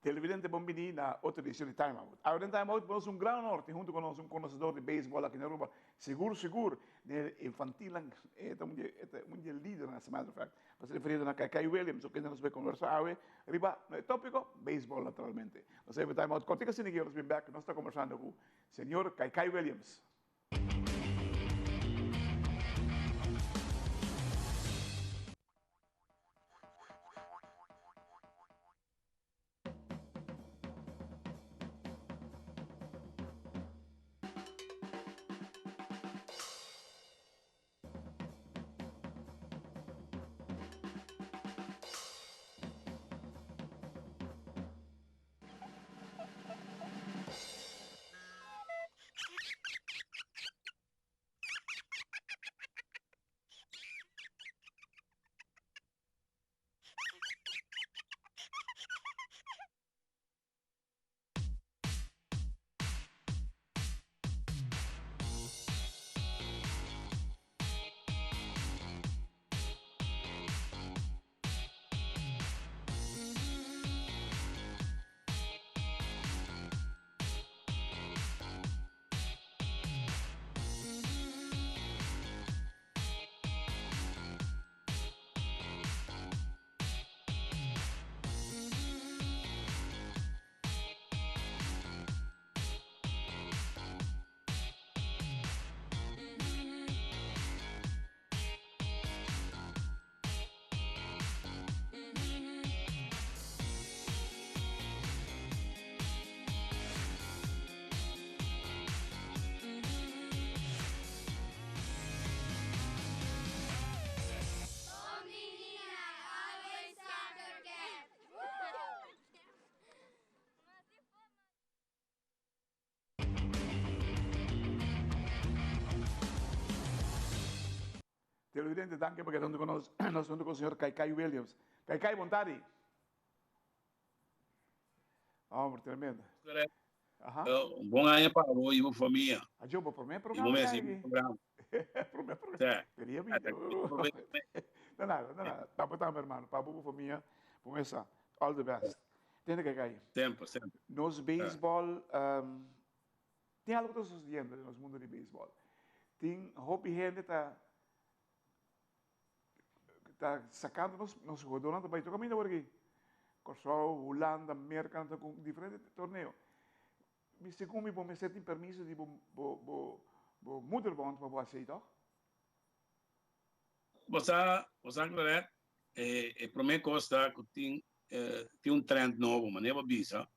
Televidente bon bini na otro edicion di Time Out. Awe den Time Out bo nos un gran honor tin hunto cu nos un conocedor di baseball aki na Aruba. Sigur sigur den e infantilnan e ta un di e ta un di e lidernan as a matter of fact. Pa ser referido na Kaikai Williams cu kende nos bay conversa awe riba e topico baseball naturalmente. Nos a yama Time Out cortico asina ki nos bin bek nos ta conversando cu Señor Kaikai Williams. Televidente, danki pa keda huntu ku nos. Nos huntu ku señor Kaikai Williams. Kaikai, bon tardi. Hombre, tremendo. Aha. Bon aña pa bo y bo familia. Ajo, bo promé programa. Y bo mes, y bo programa. Promé programa. Queria mi. No nada, no nada. Pa bo tambe, hermano. Pa bo, bo familia. Bo mesa. All the best. Tende Kaikai. Semper, semper. Nos baseball, um, Tin algo ta sucediendo den nos mundo di baseball. Tin hopi hende ta ta sacando nos nos jugadornan ta bay tur caminda awor aki. Kòrsou, Hulanda, Merca nan ta cu diferente torneo. Mi segun mi bo mester tin permiso di bo bo bo bo moederbond pa bo haci ey toch? Bo sa, bo sa Claret, e e prome cos ta cu tin tin un trend nobo, manera bo a bisa,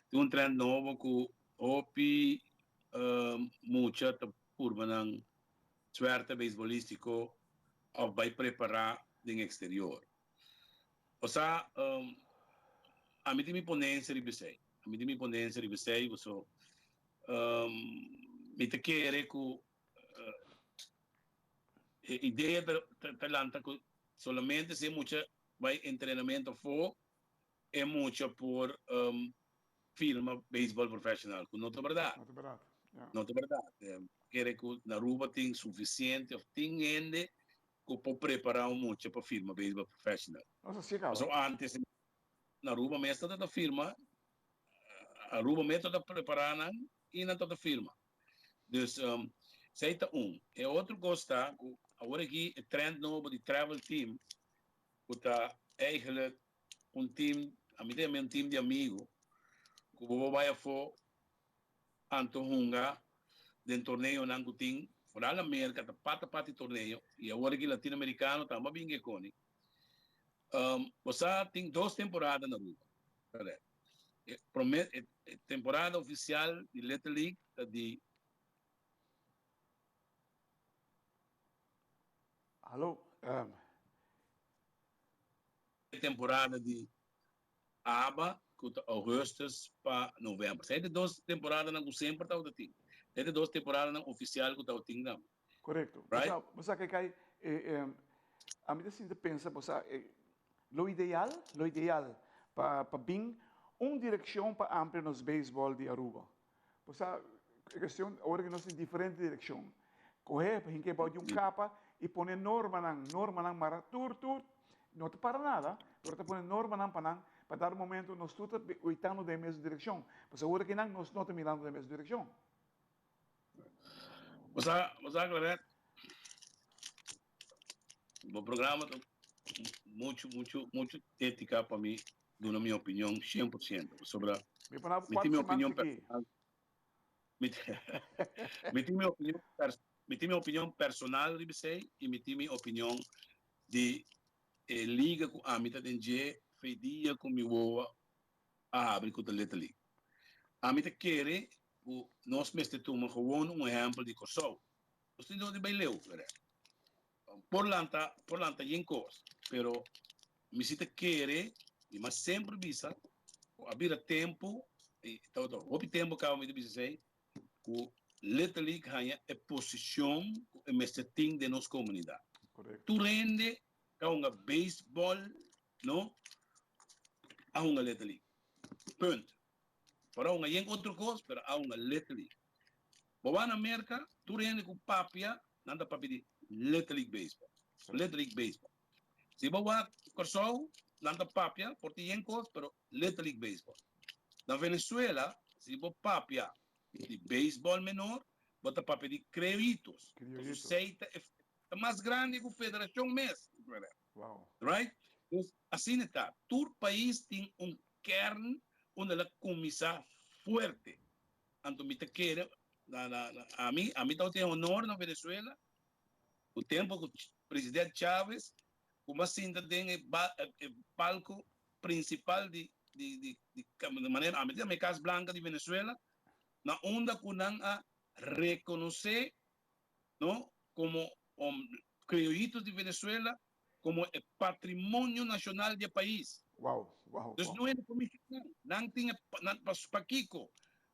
tin un trend nobo cu hopi mucha ta purba nan suerte beisbolistico of bay prepara den exterior. Bo sa, ami tin mi ponencia riba esey, ami tin mi ponencia riba esey, pasobra mi ta kere cu E idea ta lanta cu solamente si e mucha bay entrenamento afo e mucha por firma baseball professional cu no ta berdad. No ta berdad, ya. No ta berdad. Kere cu na Aruba tin suficiente of tin hende cu por prepara un mucha pa firma baseball professional. Nos a siga. Pasobra antes na Aruba mes ta ta firma, Aruba mes ta ta prepara nan y nan ta ta firma. Dus esei ta un. E otro kos ta ku awor aki e trend nobo di travel team ku ta eigenlijk un team, ami ta yama un team di amigu ku bo por bai afó anto hunga den torneonan ku tin foral na Merka ta parti parti torneo i awor aki Latino Amerikano tambe a bin ke koni. Bo sa tin dos temporada na Aruba. E prome e temporada oficial di Little League ta di. Hallo. E temporada di aba cu ta augustus pa november. Esei ta e dos temporadanan cu semper tabata tin. Esei ta e dos temporadanan oficial cu tabata tin nan. Correcto. Right? Bo sa ke kai ami ta sinti pensa bo sa Lo ideal, lo ideal pa pa bin un direccion pa amplia nos baseball di Aruba. Bo sa, e cuestion ora cu nos tin diferente direccion. Coge pa hinca e bao di un capa y pone normanan, normanan mara tur tur, no ta para nada, pero ta pone normanan pa nan. Pa dado momento nos tur ta uitando den e mes direccion. Pasobra awor akinan nos no ta mirando den e mes direccion. Bo sa, bo sa Claret, bo programa ta mucho, mucho, mucho ética pa mi duna mi opinion 100%. Pasobra Mi por mi tin mi opinion personal. Mi, mi tin mi opinion, mi tin mi opinion personal riba esei y mi tin mi opinion di e liga ku ami ta den dje fe dia ku mi wowo a habri ku ta Little League. Ami ta kere ku nos mester tuma gewoon un ehèmpel di Kòrsou. Nos tin dor di bai leu, wèrdad. Por lanta, por lanta yen kos, pero mi si ta kere, mi mas semper bisa ku a bira tempu, i tabata hopi tempu kaba mi ta bisa esei, ku Little League haña e posishon ku e mester tin den nos komunidat. Korekto. Tur hende ta hunga beisbòl, no a hunga Little League. Punt. Por a hunga yen otro kos, pero a hunga Little League. Bo wak na Merka, tur hende ku papia, nan ta papia di Little League Baseball. Little League Baseball. Si bo wak Kòrsou, nan ta papia, por tin yen kos, pero Little League Baseball. Na Venezuela, si bo papia di beisbòl menor, bo ta papia di Criollitos. Criollitos. Pasobra ta e ta mas grandi ku federashon mes. Wow. Right? Dus asina ta. Tur pais tin un kern unda el a kuminsá fuerte. Anto mi ta kere, na, na, na, ami, ami tabatin e honor na Venezuela, ku tempu ku president Chávez ku m'a sinta den e, ba, e palko prinsipal di, di, di, di, di manera, ami ta yama e Cas Blanca di Venezuela, na unda ku nan a rekonosé, no, komo um, criollitos di Venezuela komo e patrimonio nashonal di e pais. Wow, wow, Dus wow. no hende por mishi ku nan. Nan tin e, nan, pakiko?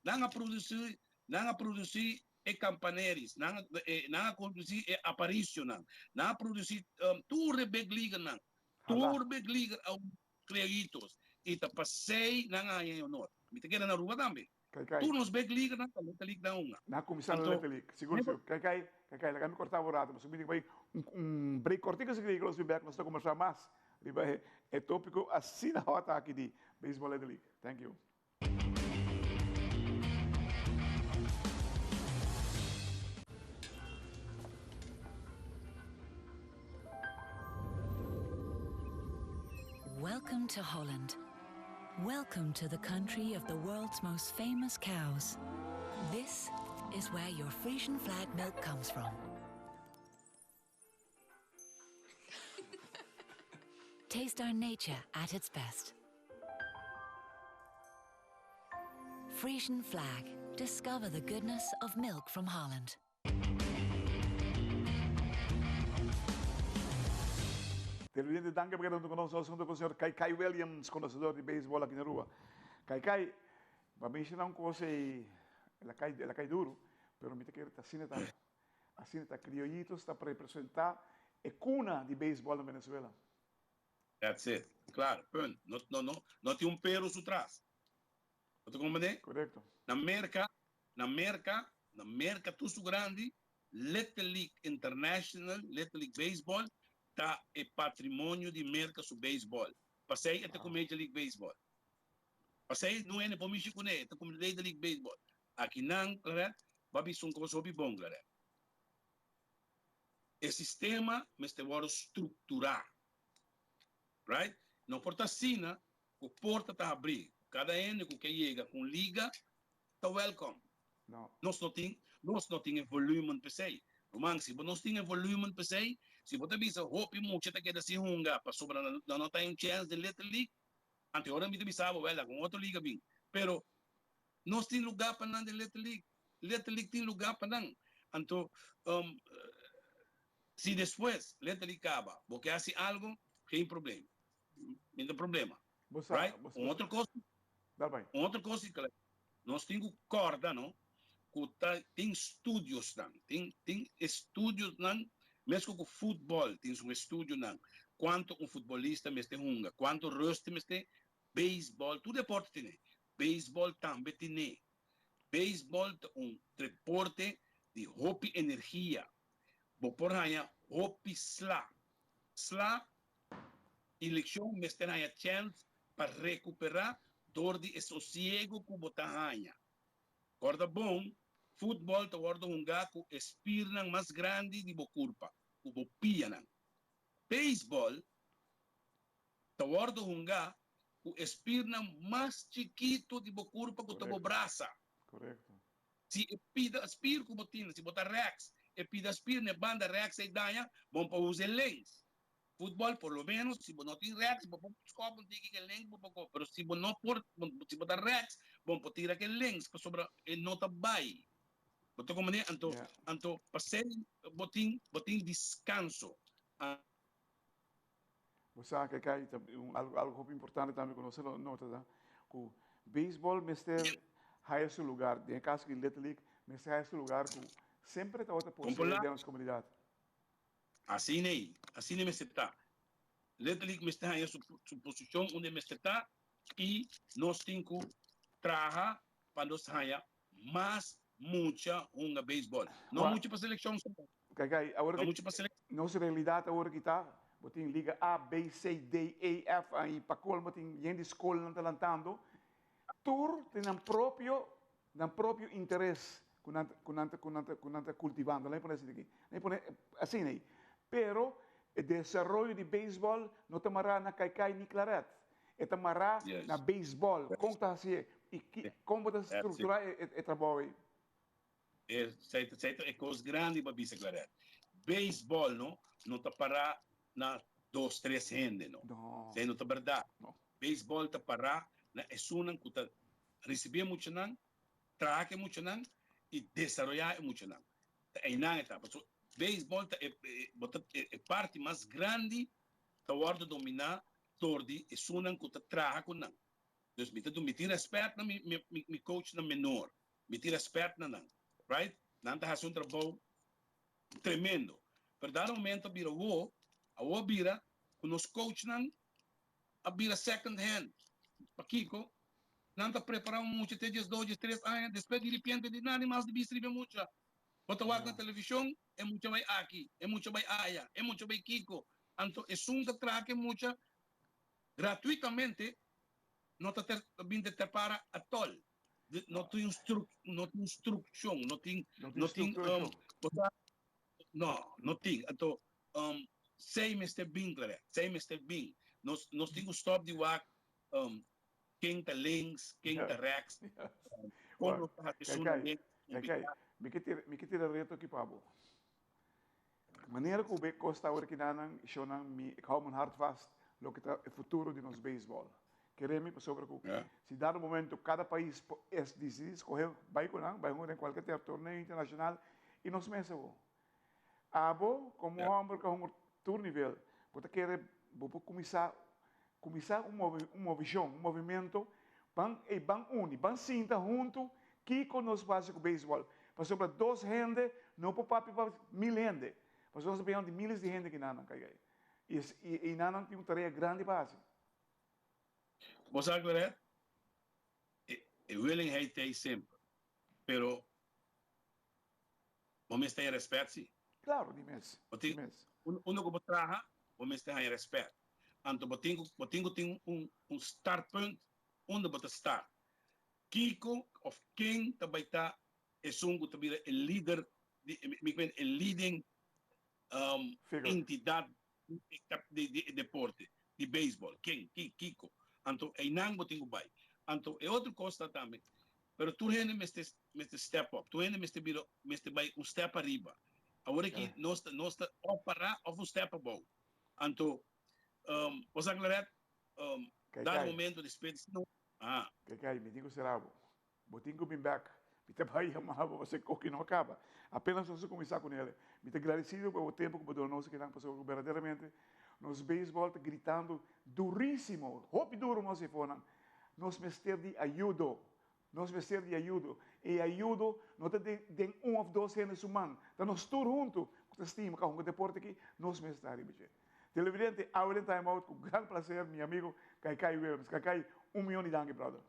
Nan a produsí, nan a produsí e Campaneris, nan a, e, nan a produsí e Aparicionan, nan a produsí um, tur e big leaguernan, Hala. tur big leaguer a un criollitos. I ta pasei nan a haña e honor. Mi ta keda na Aruba tambe. Kai kai. Tur nos big leaguernan ta Little League nan hunga. Nan a kuminsá na Anto, Little League. Sigur, nebo, sigur. Kai kai, kai kai, laga mi kortá bo rato, pasobra mi tin ku bai un, un break kòrtiku esaki di ku nos bin bèk, nos ta kombersá mas riba e, e tópiko asina hòt aki di Baseball Little League. Thank you. Welcome to Holland. Welcome to the country of the world's most famous cows. This is where your Frisian flag milk comes from. Taste our nature at its best. Frisian flag. Discover the goodness of milk from Holland. Televidente, danki pa keda huntu ku nos. Nos huntu ku señor Kai Kai Williams, konosedor di beisbòl aki na Aruba. Kai Kai, bo a menshoná un kos ei, el a kai, el a kai duru, pero mi ta kere ta asina ta. Asina ta, Criollitos ta representá e kuna di beisbòl na Venezuela. That's it. Klaar, punt. No, no, no, no tin un pero su tras. Bo ta comprende? Korekto. Na Merka, na Merka, na Merka tur su grandi, Little League International, Little League Baseball, ta e patrimonio di Merka su beisbòl. Pasei e ta ku Major League Baseball. Pasei no hende por mishi kuné, e ta ku Little League Baseball. Aki nan, Claret, bo a bisa un kos hopi bon, Claret. E sistema mester wòrdu strukturá. Right? No por ta asina ku porta ta habrí, ku kada hende ku ke yega ku un liga ta wèlkòm. No. Nos no tin, nos no tin e volúmen p'esei. Ruman, si bo nos tin e volúmen p'esei, si bo ta bisa hopi mucha ta keda sin hunga pasobra nan no ta un chèns den Little League, anto e ora mi ta bisa bo, wèl, algun otro liga bin. Pero Nos tin lugá pa nan den Little League. Little League tin lugá pa nan. Anto, si despues Little League kaba, bo ke hasi algu, geen probleem. Mi no problema. Bo sa, Right? bo sa. Un otro kos, Dal bai. un otro kos, nos tin ku kòrda, no, ku ta tin studiosnan, tin, tin estudiosnan, meskos ku futbòl tin su estudionan, kuantu un futbolista mester hunga, kuantu rust mester Beisbòl, tur deporte tene. Beisbòl tambe tene. Beisbòl ta un deporte di hopi energia. Bo por haña hopi sla. Sla i lekshon mester haña chèns pa recuperá dor di e sosiego cu bo ta haña. Corda bon, futbol ta wordo hungá cu e spiernan mas grandi di bo curpa, cu bo pianan. Beisbol ta wordo hungá cu e spiernan mas chikito di bo curpa cu ta bo brasa. Si e pida spier cu bo tin, si bo ta rechts, e pida spier na e banda rechts ei daña, bon pa usa e links. Futbol por lo menos si bo no tin rechts bo por skop un tiki ke links bo por ko, pero si bo no por, si bo ta rechts bon por tira ke links pasobra e no ta bai. Bo ta comprende? Anto, anto pasei bo tin, bo tin discanso. Bo sa ke kai ta un algo algo hopi importante tambe ku nos a nota ta ku beisbòl mester haya su lugar, den e kaso di Little League mester haya su lugar ku semper tabata poseé den nos komunidat. Asina ei, asina mester ta. Little League mester haña su su posishon unda e mester ta i nos tin ku traha pa nos haña mas mucha hunga beisbòl. No mucha pa selekshon so. Kijk, kijk, awor No mucha pa selekshon. Nos realidat awor ki ta, bo tin liga A, B, C, D, E, F, i pa kolmo tin yen di skolnan ta lantando. Tur tin nan propio, nan propio interes ku nan, ku nan ta, ku nan ta, ku nan ta kultivando. Laat mi pone asina aki. Laat mi pone asina ei. Pero e desaroyo di beisbòl no ta mará na Kaikai ni Claret. E ta mará na beisbòl. Kon ta hasié? I ki, kon bo ta strukturá e trabou ei? Esei ta e kos grandi pa bisa Claret. Beisbòl no, no ta pará na dos, tres hende no. Esei no ta bèrdat. Beisbòl ta pará na esunnan ku ta risibí e muchanan, traha ku e muchanan i desaroyá e muchanan. Ta einan e ta. Pasobra beisbòl ta e, bo ta e parti mas grandi ta wòrdu dominá dor di esunnan ku ta traha ku nan. Dus mi ta mi tin rèspèt na mi mi coachnan menor. Mi tin rèspèt na nan, right? Nan ta hasi un trabou tremendo. Pero dado momento a bira awo, awo a bira ku nos coachnan a bira second hand. Pakiko? Nan ta prepará un mucha te diesdos, diestres aña, despues di ripiente di nada mas di bista riba e mucha. Bo ta wak na televishon, e mucha bai aki, e mucha bai aya, e mucha bai kiko. Anto esun ta traha ku e mucha gratuitamente no ta ter bin ta prepara atol. No tin no tin instrukshon, no tin no tin no, no tin. Anto sei mester bin Claret, sei mester bin. Nos nos tin ku stop di wak ken ta links, ken ta rechts. Kon nos ta hasi esun links. Kei, mi ke tira mi ke tira reto aki pa bo. Manera ku be kos ta awor kinanan, shownan mi ik hou mijn hart vast loke ta e futuro di nos beisbòl. Kere mi pasobra ku si dado momento kada pais es disidí skohe bai ku nan, bai hunga den kualke torneo internashonal i nos mes awor. Abo komo hòmber ku a hunga tur nivel, bo ta kere bo por kuminsá kuminsá un un movishon, un movimento, ban ey ban uni, ban sinta huntu kiko nos por hasi ku beisbòl. Pasobra dos hende no por papia pa mil hende, pasobra nos ta pegando di miles di hende kinanan kai kai. I i einanan tin un tarea grandi pa hasi. Bo sa Claret, e e willingheid ta ey semper, pero bo mester haña rèspèt si. Claro, di mes, di mes. Unda ku bo traha, bo mester haña rèspèt. Anto bo tin ku bo tin ku tin un un startpunt unda bo ta start. Kiko òf ken ta bai ta esun ku ta bira e lider di mi ke e leading entidat di di e deporte di beisbòl? Ken? Ki kiko? Anto einan bo tin ku bai. Anto e otro kos ta tambe pero tur hende mester mester step up, tur hende mester bira mester bai un step ariba. Awor aki nos ta nos ta òf pará òf un step abou. Anto bo sa Claret dado momento despues di ah. Kei mi tin ku sera bo. Bo tin ku bin bek. Mi ta bai yama bo pasobra e koki no a kaba. Apenas nos a kuminsá ku nel. Mi ta gradesido pa bo tempu ku bo duna nos akinan pasobra ku berdaderamente nos beisbòl ta gritando durísimo, hopi duru nos efonan. Nos mester di ayudo. Nos mester di ayudo. E ayudo no ta den den un of dos hende su man. Ta nos tur huntu ku ta stima ku a hunga deporte aki, nos mester ta riba dje. Televidente, awe den Time Out ku gran plaser mi amigo Kaikai Williams. Kaikai, un miyon di danki brother.